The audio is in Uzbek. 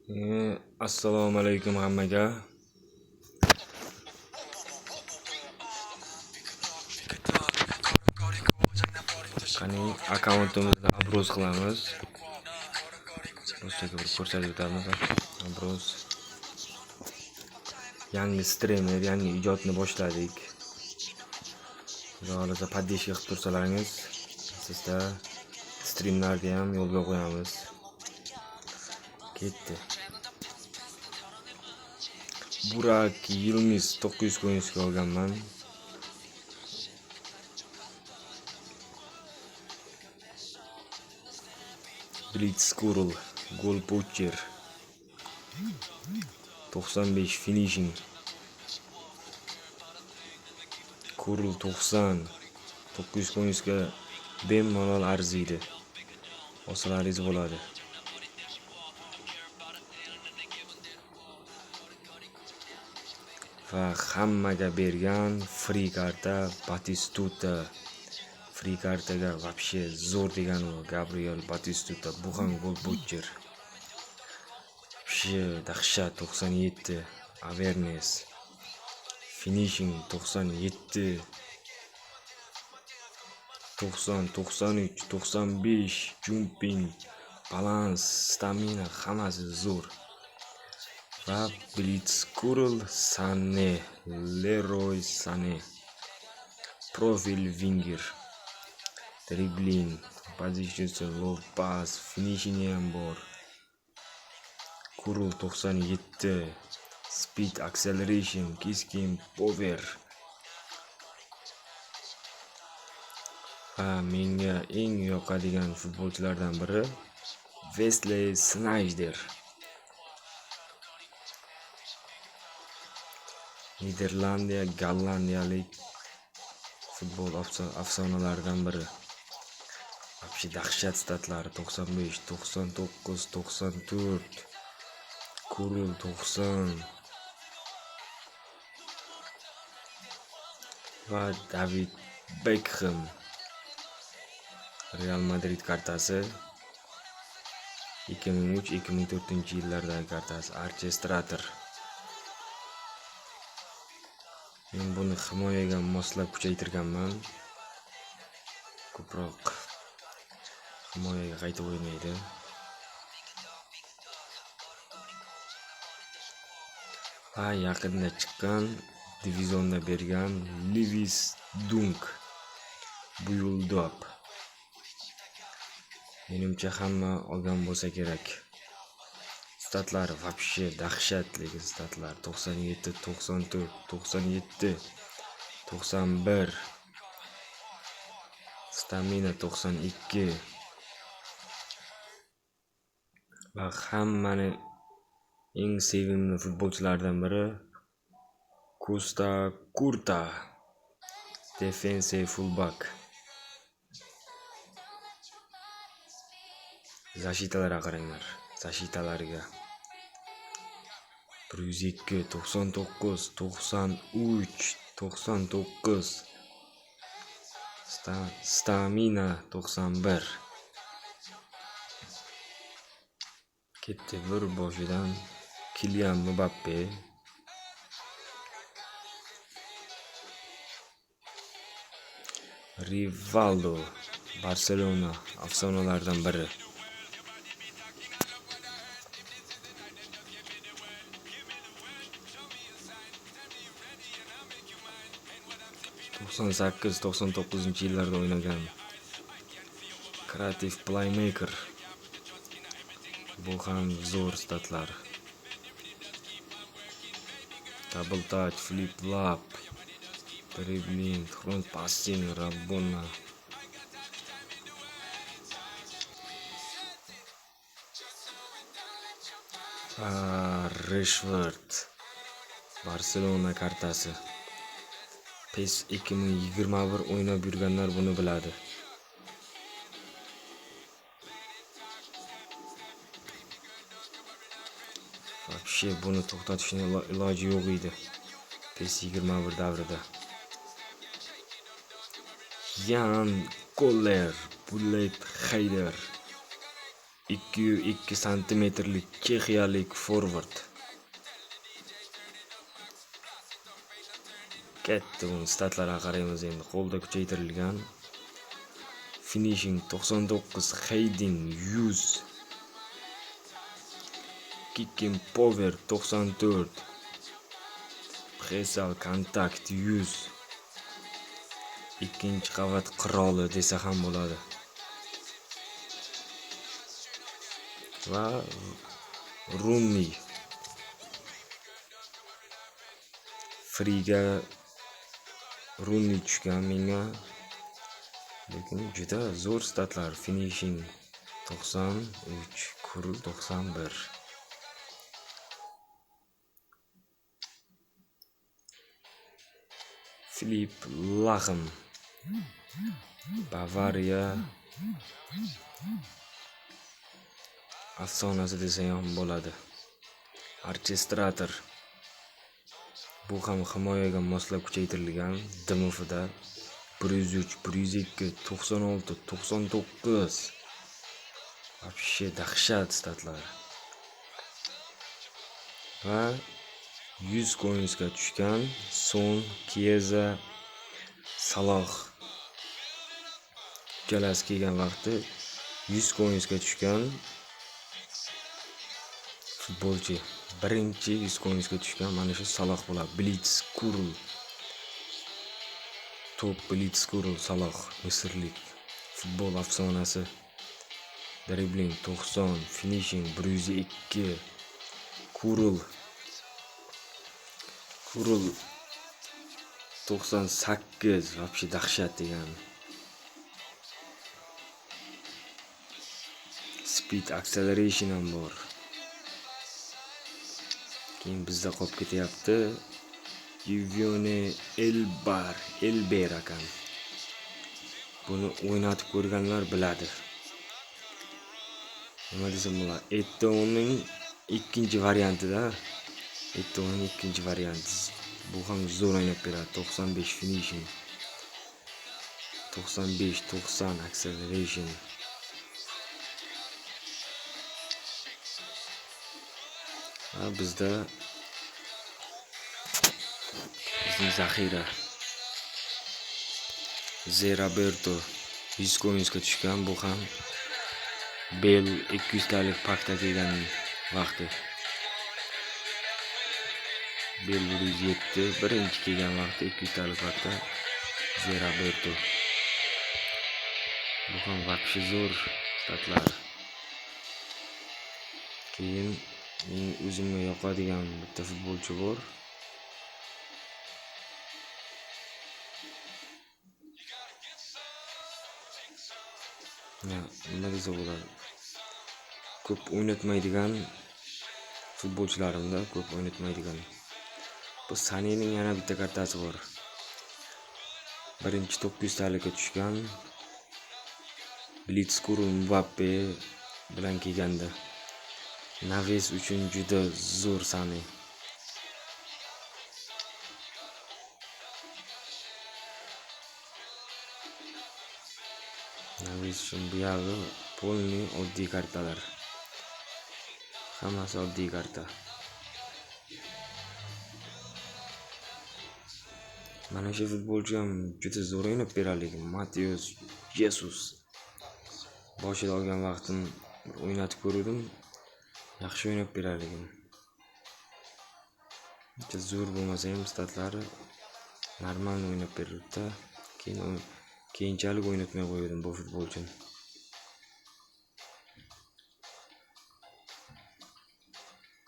Assalomu alaykum hammaga. Qani akkauntimizni обзор qilamiz. Ruschaga bir ko'rsatib o'tamiz. Обзор. Yangi streamer, yangi ijodni boshladik. Xudo xohlasa поддержка qilib tursalaringiz, sizda streamlarni ham yo'lga qo'yamiz. Ketdi. Burak Yilmiz 900 coinsga olganman. Blitz Kurl, gol poacher. 95 finishing. Kurl 90. 900 coinsga bemalol arziydi. Olsalaringiz bo'ladi. Va hammaga bergan free karta Batistuta. Free kartaga вообще zo'r degani u Gabriel Batistuta. Bu ham gol poacher. Вообще dahshat 97 awareness. Finishing 97, 90, 93, 95 jumping, balans, stamina hammasi zo'r. Va Blitzkurl Sane, Leroy Sane. Profil winger. Dribbling, position, low pass, finishing ham bor. Kurl 97, speed, acceleration, keskin power. Va menga eng yoqadigan futbolchilardan biri Wesley Sneijder. Niderlandiya, gollandiyalik futbol afsonalaridan biri. Вообще dahshat statlari 95, 99, 94, Kurl 90 va David Beckham. Real Madrid kartasi 2003-2004 yillardagi kartasi Orchestrator. Men buni himoyaga moslab kuchaytirganman. Ko'proq himoyaga qaytib o'ynaydi. Va yaqinda chiqqan divizionda bergan Lewis Dunk Build-up. Menimcha hamma olgan bo'lsa kerak. Statlari вообще dahshat, lekin statlar 97, 94, 97, 91, stamina 92 va hammani eng sevimli futbolchilardan biri Costa Curta, defensive fullback. Защита larga qaranglar, защита larga 102, 99, 93, 99, stamina 91. Ketdi bir boshidan Kilian Mbappe. Rivaldo, Barselona afsonalaridan biri. 98-99 yillarda o'ynagan kreativ playmaker. Bu ham zo'r statlar. Double touch, flip flop, dribbling, front passing, rabona. Rashford, Barselona kartasi. PES 2021 o'ynab yurganlar buni biladi. Вообще buni to'xtatishning iloji yo'q edi PES 21 davrida. Yan Koller, Bullet Heider. 202 santimetrlik chexiyalik forvard. Katta, buni statlarga qaraymiz endi. Qo'lda kuchaytirilgan. Finishing 99, heading 100. Kicking power 94. Pressal kontakt 100. Ikkinchi qavat qiroli desa ham bo'ladi. Va Rooney Freega Rooney tushgan menga. Lekin juda zo'r statlar. Finishing 93, curl 91. Filip Lahm, Bavariya afsonasi desa ham bo'ladi. Orkestrator. Bu ham himoyaga moslab kuchaytirilgan. DMFda 103, 102, 96, 99. Вообще dahshat statlar. Va 100 coinsga tushgan Son, Chiesa, Salah uchalasi kelgan vaqti 100 coinsga tushgan futbolchi. Birinchi 100 coinsga tushgan mana shu Salah bo'ladi. Blitz Kurl. Top Blitz Kurl Salah, misrlik futbol afsonasi. Dribbling 90, finishing 102. Kurl. Kurl 98, вообще dahshat degani. Speed acceleration ham bor. Keyin bizda qolib ketyapti Giovanni Elber ekan. Buni o'ynatib ko'rganlar biladi. Nima desam bo'ladi? Eto'ning ikkinchi variantida. Eto'ning ikkinchi varianti. Bu ham zo'r o'ynab beradi. 95 finishing. 95, 90 acceleration. Ha, bizda bizning zaxira Ze Roberto 100 coinsga tushgan. Bu ham Bell 200 talik pakda kelgan vaqti. Bell 107 birinchi kelgan vaqti 200 talik pakda Ze Roberto. Bu ham вообще zo'r statlar. Keyin men o'zimga yoqadigan bitta futbolchi bor. Nima desa bo'ladi? Ko'p o'ynatmaydigan futbolchilarimda, ko'p o'ynatmaydigan. Bu Sanening yana bitta kartasi bor. Birinchi 900 talikka tushgan. Blitz Kurl Mbappe bilan kelganda. Naves uchun juda zo'r Sane. Naves uchun bu yog'i polni oddiy kartalar. Hammasi oddiy karta. Mana shu futbolchi ham juda zo'r o'ynab beradi. Mateus Jesus. Boshida olgan vaqtim o'ynatib ko'rdim. Yaxshi o'ynab beradi. Uncha zo'r bo'lmasa ham statlari normal o'ynab beradi-da. Keyin keyinchalik o'ynatmay qo'ydim bu futbolchini.